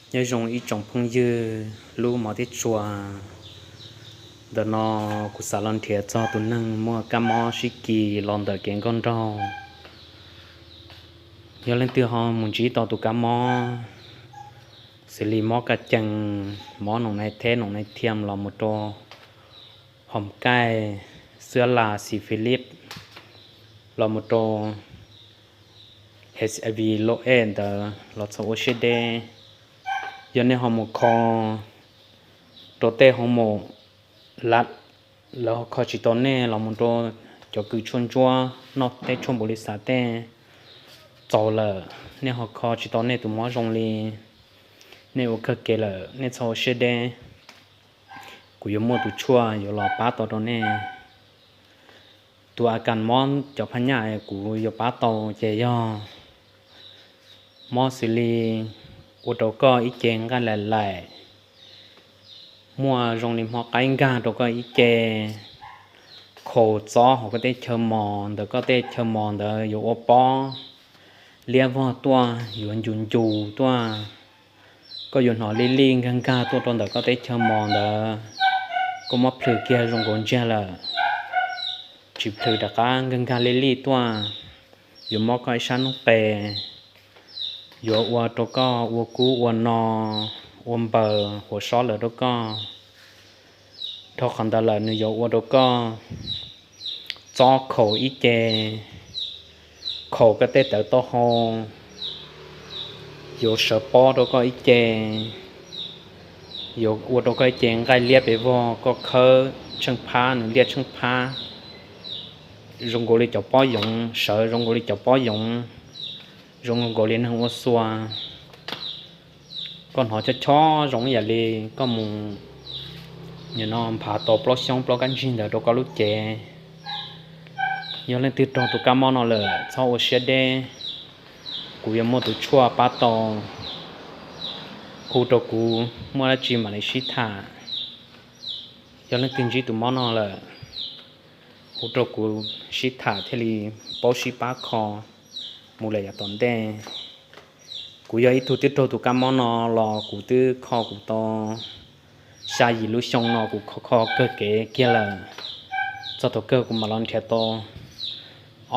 Nyob zoo ib tsoom phooj ywg lub mov thiab tshua. Ntawm no kuv xav los nrhiav txog tus neeg muaj kab mob sib kis los ntawm kev nkauj nraug. Yog leej twg ho mus ntsib tau tus kab mob xws li mob kaj cees, mob noom nai theb noom nai thiam los mus rau hom kaij, xwab las, xi fis lib, los mus rau HIV loj ej ntawd los txhob ua siab deb. Yog nej ho mus kho rau tej hoo mom lab, lawv ho kho tsis tau nej los mus rau cov kws tshuaj ntsuab noj tej tshuaj npaum li xav tej txaus lawm, nej ho kho tsis tau nej tus mob zoo li, nej ua kawg kev lawm, nej txhob ua siab deb. Kuv yuav muaj tus tshuaj yuav los pab tau rau nej. Tus a kas mob cov phab nyaj kuv yuav pab tau ces yog mob xws li ua rau koj ib ce nqaij laim laim, muaj zoo li hmo qaib nkag rau koj ib ce, khaus txob hauv koj teb chaws mos ntawm koj teb chaws mos ntawd yuav ua pob liab vog tuaj, yuav ncus ncus tuaj. Koj yuav hnov lij lij nkag nkag tuaj rau ntawm koj teb chaws mos ntawd. Koj muab plhws kiag zoo nkaus ntsiag lawm, tsis plhws rov qab nkag nkag lij lij tuaj. Yuav mob koj ib sab noob qes, yuav ua rau koj ua kub ua no, ua npaws huas sob lawm rau koj. Dhau qhov ntawd lawm nws yuav ua rau koj txob khaus ib ce, khaus koj tej tawv taub hau, yuav sawv pob rau koj ib ce, yuav ua rau koj ib ce nqaij liab pes vog, koj khawb tsheej phab nws liab tsheej phab, zoo nkaus li cov pob yoov, sawv zoo nkaus li cov pob yoov, zoo nkaus li neeg ua xua. Koj hnov chob chob zoo ib yam li koj mus nim no nphav tau plaub xyoob plaub kab ntsig ntawd rau koj lub cev. Yog leej twg raug tus kab mob no lawm txhob ua siab deb, kuv yuav muaj tus tshuaj pab tau. Hu rau kuv muaj dab tsi mam li sib tham. Yog leej twg ntsib tus mob no lawm, hu rau kuv sib tham thiaj li paub sib pab kho mus lawm yav tom ntej. Kuv yog ib tug twb raug tus kab mob no los kuv twb kho kuv tau xya yim lub xyoo no kuv kho kho kawg kev kiag lawm. Txog thaum kawg kuv mam los nrhiav tau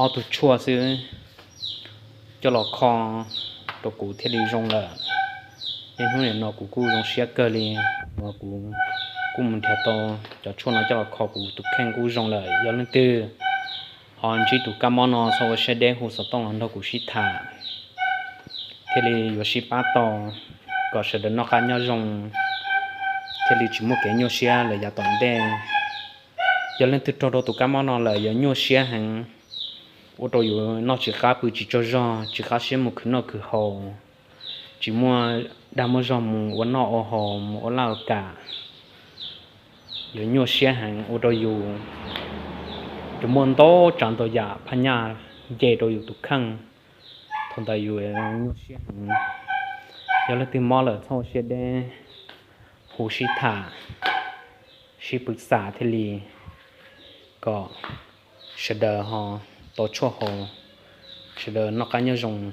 ob tug tshuaj xwb coj los kho rau kuv thiaj li zoo lawm. Niaj hnub nim no kuv kuj zoo siab kawg li uas kuv kuj mus nrhiav tau cov tshuaj no coj los kho kuv tus kheej kuj zoo lawm. Yog leej twg ho ntsib tus kab mob no txhob ua siab deb hu xov tooj los nrog kuv sib tham thiaj li yuav sib pab tau kom sawv daws noj qab nyob zoo, thiaj li tsis muaj kev nyuaj siab lawm yav tom ntej. Yog leej twg raug rau tus kab mob no lawm yuav nyuaj siab heev, ua rau yus noj tsis qab pw tsis tsaug zog, tsis qab siab mus khwv noj khwv haus, tsis muaj dag muaj zog mus ua noj ua haus mus ua laj ua kam. Yuav nyuaj siab heev ua rau yus yuav muaj ntau tsav ntau yam phab nyaj nce rau yus tus kheej, thaum ntawd yus nyuaj siab heev. Yog leej twg mob lawm txhob ua siab deb, hu sib tham, sib pw xam thiaj li kom sawv daws ho tau tshuaj haus, sawv daws noj qab nyob zoo.